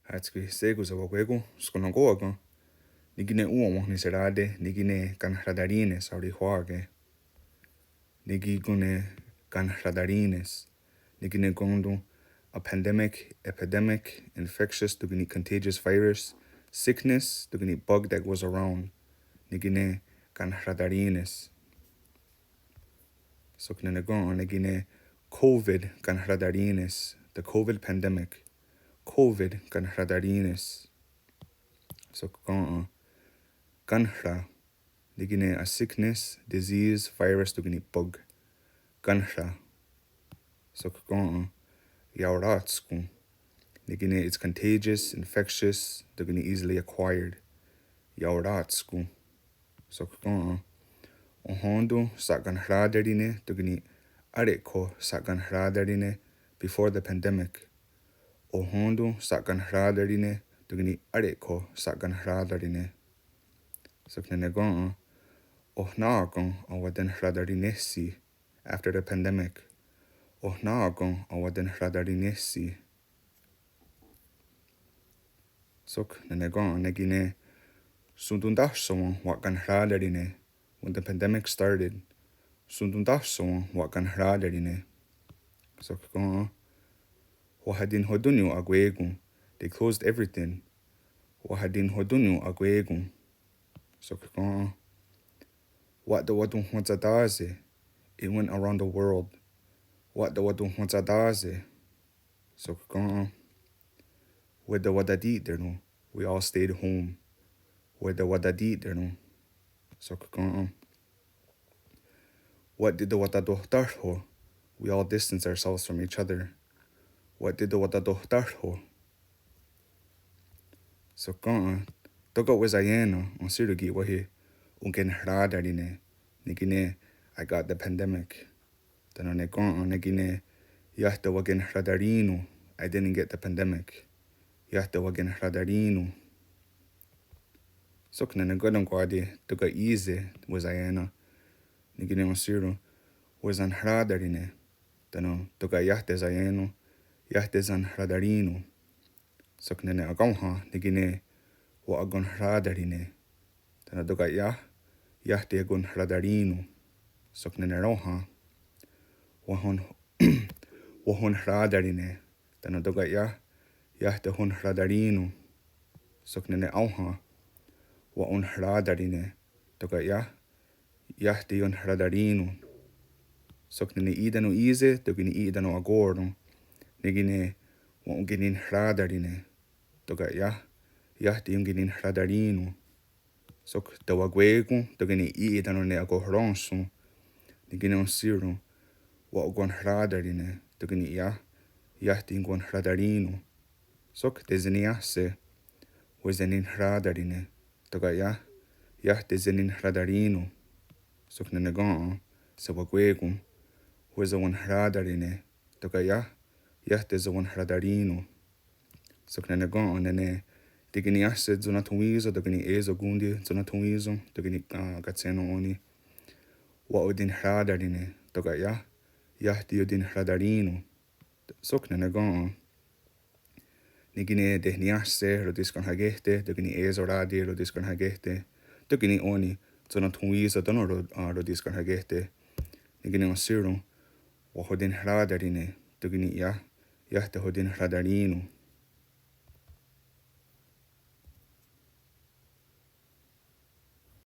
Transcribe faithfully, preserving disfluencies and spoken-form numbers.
Hátskwi shé:kon sewakwé:kon, skennen'kó:wa ken. Ne kí:ken òn:wa wenhniserá:te ne kí:ken Kanhratarí:nes aorihwà:ke. Ne kí:ken Kanhratarí:nes. Ne kí:ken kén:ton a pandemic, epidemic, infectious, tóka' ni' contagious virus, sickness, tóka' ni' bug that goes around. Ne kí:ken Kanhratarí:nes. Sok nè:ne kén:ton ne kí:ken COVID Kanhratarí:nes, the COVID pandemic. COVID Kanhratarí:nes. Sok kén:ton kánhra. Ne kí:ken a sickness, disease, virus, tóka' ni' bug. Kánhra. Sok kén:ton iaorà:tskon. Ne kí:ken it's contagious, infectious, tóka' ni' easily acquired. Iaorà:tskon. Sok kén:ton ohén:ton sha'kanhrá:tarine tóka' ni' árekho sha'kanhrá:tarine before the pandemic. Ohén:ton sha'kanhrá:tarine tóka' ni' árekho sha'kanhrá:tarine. Sok nè:ne kén:ton ohnà:ken aowatenhratarinéhsi. After the pandemic, ohnà:ken aowatenhratarinéhsi. Sok nè:ne kén:ton ne kí:ken shontontáhsawen wa'kanhrá:tarine. When the pandemic started, shontontáhsawen wa'kanhrá:tarine. Sok kén:ton wahatinhotónnion akwé:kon. They closed everything. Wahatinhotónnion akwé:kon. Sok kén:ton wa'tewatonhwentsatá:se. It went around the world. Wa'tewatonhwentsatá:se. Sok kén:ton wetewatatí:teron. We all stayed home. Wetewatatí:teron. Sok kén:ton wa'tetewatatohtáhrho. We all distanced ourselves from each other. Wa'tetewatatohtáhrho. Sok kén:ton tóka' wesaié:na' ensí:ro ki' wáhi onkenhrá:tarine. Ne kí:ken I got the pandemic. Tánon ne kén:ton ne kí:ken iah tewakenhratarí:non'. I didn't get the pandemic. Iah tewakenhratarí:non'. Sok nè:ne ké:ton kwah tóka' í:se' wesaié:na'. Ne kí:ken ensí:ro wesanhrá:tarine. Tánon tóka' iah tesaié:non'. Iah tesanhrá:tarine. Sok nè:ne akaónha ne kí:ken wa'akonhrá:tarine. Tánon tóka' iah, iah teiakonhrá:tarine. Sok nè:ne raónha wahon wahonhrá:tarine. Tánon tóka' iah, iah tehonhrá:tarine. Sok nè:ne aónha wa'onhrá:tarine. Tóka' iah, iah teionhrá:tarine. Sok nè:ne í:'i tánon í:se' tóka' ni' í:'i tánon akó:ren ne kí:ken wa'onkeninhrá:tarine. Tóka' iah, iah teionkeninhrá:tarine. Sok tewakwé:kon tóka' ni' í:'i tánon ne akohrónhson ne kí:ken ensí:ro wa'akonhrá:tarine. Tóka' ni' iah, iah teinkonhrá:tarine. Sok teseniiáhse' weseninhrá:tarine. Tóka' iah, iah teseninhrá:tarine. Sok nè:ne kén:ton sewakwé:kon wesewenhrá:tarine. Tóka' iah, iah tesewenhrá:tarine. Sok nè:ne kén:ton nè:ne tekeniiáhse' tsonathonwí:sen tóka' ni' é:so kón:ti tsonathonwí:sen tóka' ni' katshé:nen ó:ni' wa'otinhrá:tarine. Tóka' iah, iah teiotinhrá:tarine. Sok nè:ne kén:ton ne kí:ken tehniiáhse' rotiskenhrakéhte' tóka' ni' é:so rá:ti rotiskenhrakéhte' tóka' ni' ó:ni' tsonathonwí:sen tánon ro- rotiskenhrakéhte' ne kí:ken ensí:ro wahotinhrá:tarine. Tóka' ni' iah, iah tehotinhrá:tarine.